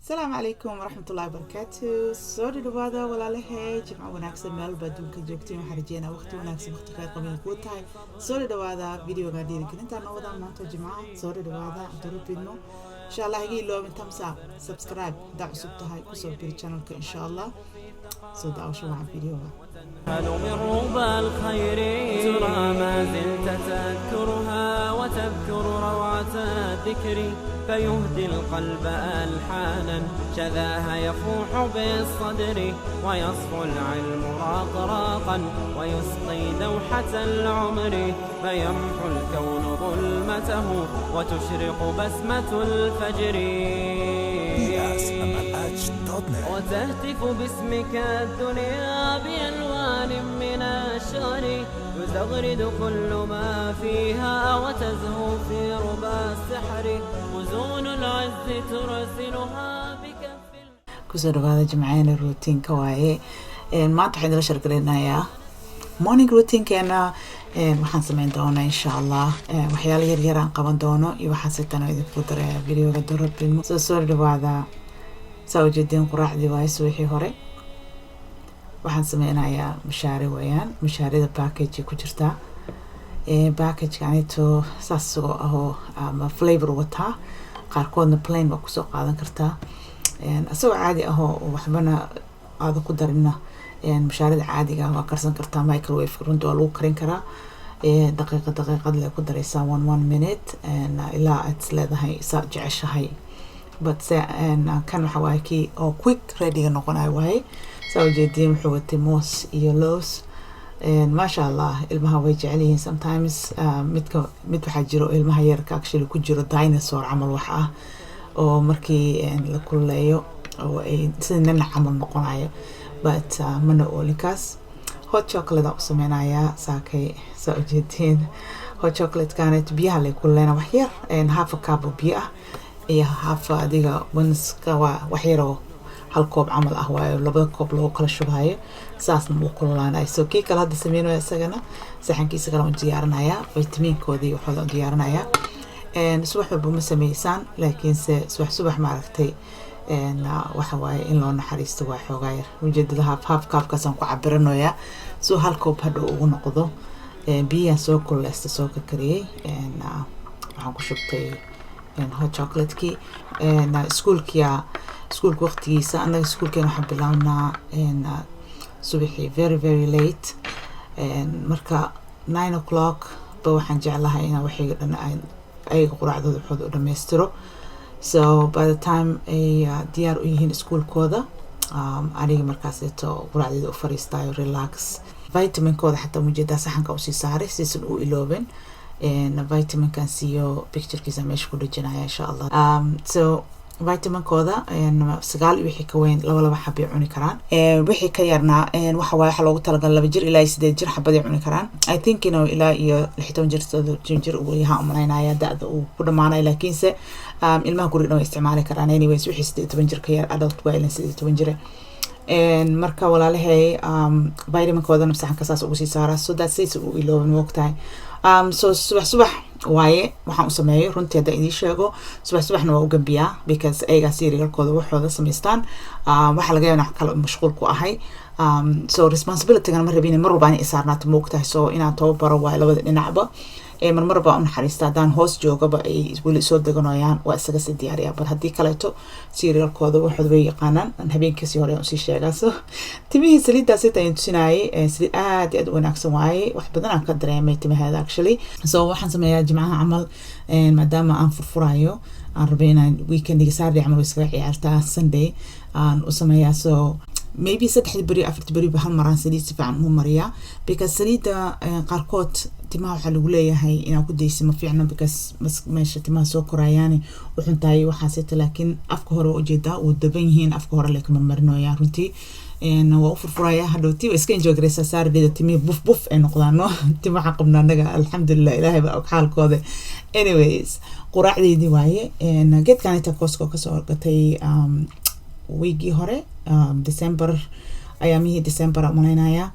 Asalaamu calaykum waraxmatullahi wabarakaatu. Soo dhadhawaada walaalahay, jimco wanaagsan meel walba adduunka joogtiin. Waxaan rajeynaa waqti wanaagsan, waqti khayr qabin kuu tahay. Soo dhadhawaada videoga dhiirigelinta noo wadaa maanta jimcaha. Soo dhadhawaada durubidno insha Allah. Iga iloobin thumbs up, subscribe haddaa cusub tahay, kusoo biri channelka insha Allah. Soo daawasho wacan videoga. من ربى الخير ترى ما زلت تذكرها وتذكر روعة الذكر، فيهدي القلب ألحانا شذاها يفوح بالصدر، ويصفو العلم رقراقا ويسقي دوحة العمر، فيمحو الكون ظلمته وتشرق بسمة الفجر. bsmlh.net. وتهتف باسمك الدنيا بألوان من الشعر، يزغرد كل ما فيها وتزهو في ربى السحر، مزون العز ترسلها بكف. Kusoo dhawaada jimceyna routineka waaye. Maanta waxaan idila share gareynayaa morning routinekeena. Waxaan sameyn doonaa insha Allah waxyaalo yar yar aan qaban doono iyo waxaan sitan idinku daraya videoga dorobimo. Soo dhawaada. Saa ujeedeen, quraacdii waaye subaxii hore. Waxaan sameynayaa mushaari weeyaan. Mushaarida package ku jirtaa, packageka anito saas isagoo ahoo ama flavor wataa, qaarkoodna plain waa kusoo qaadan kartaa. Isagoo caadi ahoo waxbana aada ku darina mushaarida caadiga ah waa karsan kartaa. Microwave runtii waa lagu karin karaa. Daqiiqad daqiiqad le ku dareysaa, one one minute, ilaa aad is leedahay saa jeceshahay. But se kan waxa waaye kii oo quick readyga noqonayo waaye. Saa ujeediin, wuxuu watay moos iyo loos. Maasha Allah, ilmaha way jecel yihiin. Sometimes midka mid waxaa jiro ilmaha yarka actually ku jiro dinosaur camal wax ah oo markii la kululeeyo oo ay sida nanac camal noqonayo, but mana oolinkaas. Hot chocolate aan u sameynayaa saakay. Saa ujeedeen, hot chocolate-kanet biyaha lay kululeyna wax yar, half a cup oo biyo ah iyo half adiga onska, waa wax yaroo hal koob camal ah waayo, labada koob loogu kala shubayo, saasna wuu kululaanaya. So kii kale hadda sameynaya, isagana saxankiisa kale u diyaarinayaa, vitamiinkoodii waxooda u diyaarinayaa. Subax walba ma sameysaan, laakiinse subax subax maaragtay waxa waaye in loo naxariisto waa xoogaa yar. Ujeedada half half cup-kaasaan ku cabiranayaa soo hal koob hadhow ugu noqdo. Biyahan soo kululeysta, soo karkariyey, waxaan ku shubtay hot chocolate-kii. Iskuulkiya, iskuulka waqtigiisa, annaga iskuulkeena waxaan bilownaa subaxii very very late. Marka 9 o'clock ba waxaan jeclahay inaan waxayga dhan ayaga quraacdooda waxooda u dhammaystiro. So by the time ay diyaar u yihiin iskuulkooda, aniga markaaseeto quraacdeeda u fariistaayo, relax. Vitaminkooda xataa mujeedaa saxanka usii saaray siisan u iloobin. Vitaminkan siiyo, picturekiisa meesha ku dhejinaya insha Allah. So vitaminkooda 9 iyo wixii ka weyn laba laba xabay cuni karaan. Wixii ka yarnaa waxa waaye waxa loogu talagalay 2 jir ilaa iyo 8 jir xabaday cuni karaan. I think inuu ilaa iyo 16 jir, 17 jir uu yahaa umalaynaya da-da uu ku dhamaanayo, laakiinse ilmaha guriga dhan way isticmaali karaan. Anyways, wixii 18 jir ka yar, adult waa ilan 18 jire. Marka walaalahay, vitaminkoodana saxanka saas ugu sii saaraa so that saysa u iloobin, moogtahay. So subax subax waaye waxaan u sameeyo. Runtii haddaan idiin sheego, subax subaxna waa u gambiyaa because ayagaa cerealkooda waxooda samaystaan. Waxaa laga yaabaa wax kale mashquul ku ahay. So responsibilitygana ma rabin mar walba inay isaarnaato, moogtahay. So inaan tababaro waayo labada dhinacba. Marmar baa u naxariista, haddaan hoos joogaba ay weli soo deganayaan, waa isaga sii diyaariyaa, but haddii kaleeto cerealkooda waxooda way yaqaanaan, habeenkiisii hore aan usii sheegaa. So timihii saliiddaas inta ayaan tusinayay, saliid aad iyo aad u wanaagsan waaye, wax badan aan ka dareemay timaheeda actually. So waxaan sameeyaa jimcaha camal, maadaama aan furfurayo, aan rabay inaan weekendiga Saturday camal iskaga ciyaartaa, Sunday aan u sameeyaa. So maybe saddexda beri, afarta beriba hal maraan saliid si fiican ugu mariyaa, because saliidda qaarkood timaha waxaa lagu leeyahay inaa ku daysi ma fiicno, because meesha timaha soo korayaani u xuntahay waxaasita. Laakiin afka hore waa ujeedaa wuu daban yihiin, afka hore leka marmarinoyaa. Runtii waa u furfuraya, hadhowti waa iska enjoy garaysaa Saturdayda, timihii buf buf ay noqdaan. No tima waxaan qabnaa annaga, alxamdulilah, Ilaahay baa og xaalkooda. Anyways, quraacdeydii waaye. Geedkan inta Costco kasoo gatay wiigii hore, December, ayaamihii December aan malaynayaa.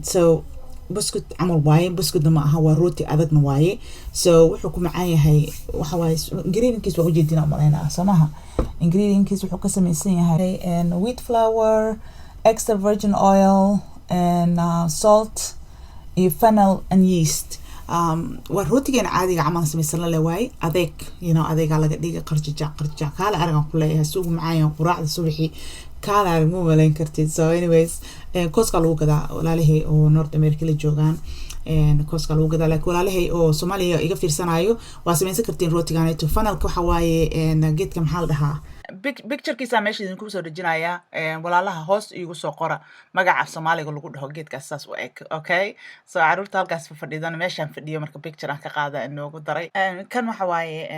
So Buskut camal waaye, buskutna ma aha, waa rooti adagna waaye. So wuxuu ku macaan yahay waxa waaye ingredientkiis waa ujeedina umalaynaa, soo maha? Ingredientkiis wuxuu ka samaysan yahay wheat flour, extra virgin oil and salt iyo fennel and yeast. Waa rootigeena caadiga camal samaysan la le waaye, adeeg adeegaa laga dhigay, qarjajac qarjajac kaala aragan ku leeyahay. Suugu macaan yahay quraacda subaxii, kaala arag ma malayn kartid. So anyways, Costco lagu gadaa, walaalahey oo North America la joogaan Costco lagu gadaa, laakiin walaalahay oo Soomaaliya iga fiirsanayo waa samaysan kartiin rootiganeeto. Fennelka waxa waaye geedka, maxaa la dhahaa, picturekiisa meesha idinku soo dejinaya. Walaalaha hoos iigu soo qora magaca Soomaaliga lagu dhaho geedkaas saas u eg. Okay, so caruurta halkaas fadhidana meeshaan fadhiyo marka picture aan ka qaada inoogu daray. Kan waxa waaye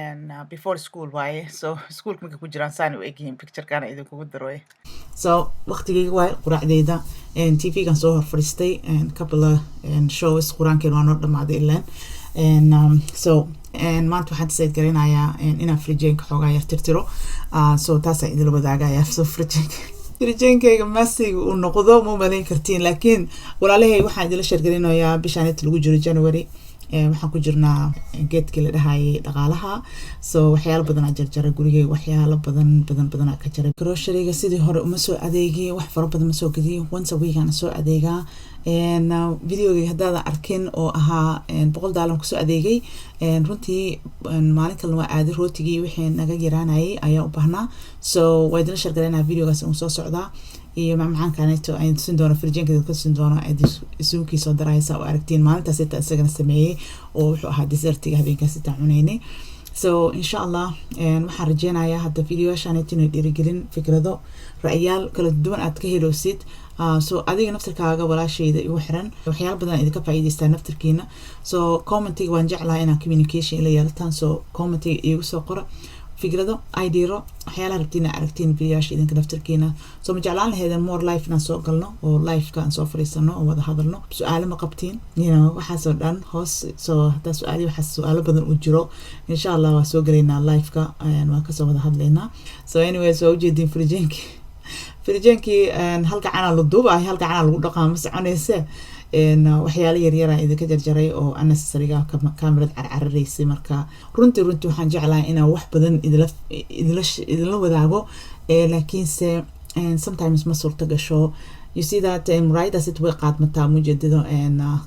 before school waaye, so schoolka markay ku jiraan saan u egyihiin, picturekana idinkugu daroy. So waqtigeyga waaye quraacdeyda, TV-gan soo hor fadhiistay couple of shows, qur-aankeen waa noo dhamaaday ilaan. So maanta waxaan decide garanayaa inaan fridgeenka xoogaa yar tirtiro, so taasaan idinla wadaagaya. So fridgeenkayga messiga uu noqdo ma malayn kartiin, laakiin walaalahay waxaan idinla share garinayaa bishaan inta lagu jiro January, waxaan ku jirnaa geedkii la dhahayay dhaqaalaha. So waxyaalo badanaa jarjaray gurigeyga, waxyaalo badan badan badanaa ka jaray. Groceryga sidii hore uma soo adeegi, wax fara badan ma soo gediyo, once a week aan soo adeegaa. Videogay haddaadan arkin oo ahaa $100 kusoo adeegay, runtii maalin kalena waa aaday, rootigii wixii naga yaraanayay ayaa u baahnaa. So waa idinla share garaynaa videogaas uu soo socdaa iyo macmacaankaneeto aan tusin doono, fridgeenka ka tusin doono, isuunkii soo daraysa oo aragtiin maalintaas xitaa isagana sameeyey oo wuxuu ahaa dessertiga habeenkaas xitaa cunaynay. So insha Allah waxaan rajeynayaa hadda videoyaashaneeto inay dhiirigelin, fikrado, ra'yaal kala duwan aad ka heloosid. So adiga naftirkaaga, walaashayda igu xiran, waxyaala badan idinka faa'iidaystaa naftirkiina. So commentiga waan jeclahay inaan communication ila yeelataan, so commentiga iigu soo qora fikrado, idearo, waxyaalaha rabtiin inaad aragtiin videoyaasha idinka naftirkiina. So ma jeclaan laheydeen more live inaan soo galno oo liveka aan soo fadhiisano oo wada hadalno? Su-aalo ma qabtiin? Waxaasoo dhan hoos. So haddaa su-aali, waxaas su-aalo badan uu jiro, insha Allah waa soo gelaynaa liveka, waan kasoo wada hadlaynaa. So anyways, waa ujeediin fridgeenkii hal gacanaa la duubaay, hal gacanaa lagu dhaqaa, ma soconayse. Waxyaalo yaryara idinka jarjaray oo unnecessaryga kamerad carcararaysay. Marka runtii waxaan jeclahay inaan wax badan idinla wadaago, laakiinse sometimes ma suurto gasho. You see that muraayadaas way qaadmataa, mujeedado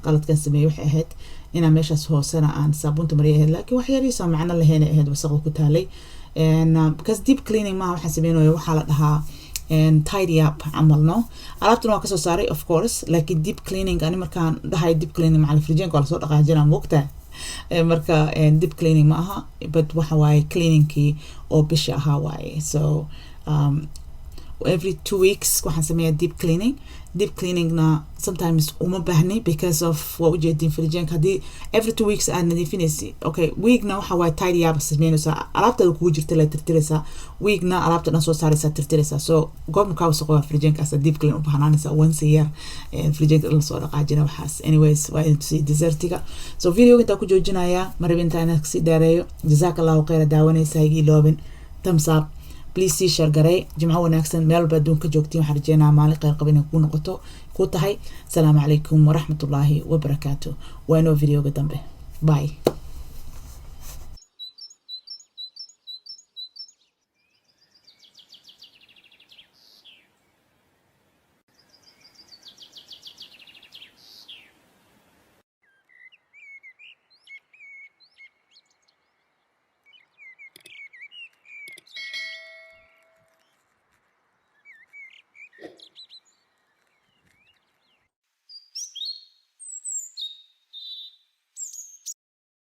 qaladkan sameeyey waxay ahayd inaan meeshaas hoosena aan saabuunta mariya ahayd, laakiin wax yariisoo macno lahayn ahayd wasaqda ku taalay, because deep cleaning maaha waxaan sameynayo, waxaa la dhahaa tidy up camal. No, alaabtuna waa kasoo saaray of course, laakiin deep cleaning ani markaan dhahay deep cleaning macala fridgeenka waa lasoo dhaqaajinaa, moogtaa? Marka deep cleaning ma aha, but waxa waaye cleaningkii oo bisha ahaa waaye. So every 2 weeks waxaan sameeyaa deep cleaning. Deep cleaningna sometimes uma baahni because of waa ujeedin fridgeenka haddii every 2 weeks aad nadiifinaysi. Okay, weekna waxa waaye tidy up sameynaysaa, alaabtaada kugu jirta la tirtiraysaa, weekna alaabta dhan soo saaraysaa, tirtiraysaa. So goobma kaa wasaqo fridgeenkaas deep clean u bahnaanaysaa once a year, fridgeenka dhan lasoo dhaqaajina waxaas. Anyways, waa idin tusiyay dessertiga. So videoga intaa ku joojinayaa, maraba intaa inaan kasii dheereeyo. Jazaaka Allahu khayra daawanaysa, hagi iloobin thumbs up, please sii share garey. Jimco wanaagsan meel walba adduunka joogtiin, waxaan rajeynaa maalin kheyr qaba inay kuu noqoto ku tahay. Asalaamu calaykum waraxmatullaahi wabarakaatu. Waa inoo videoga dambe. Bye.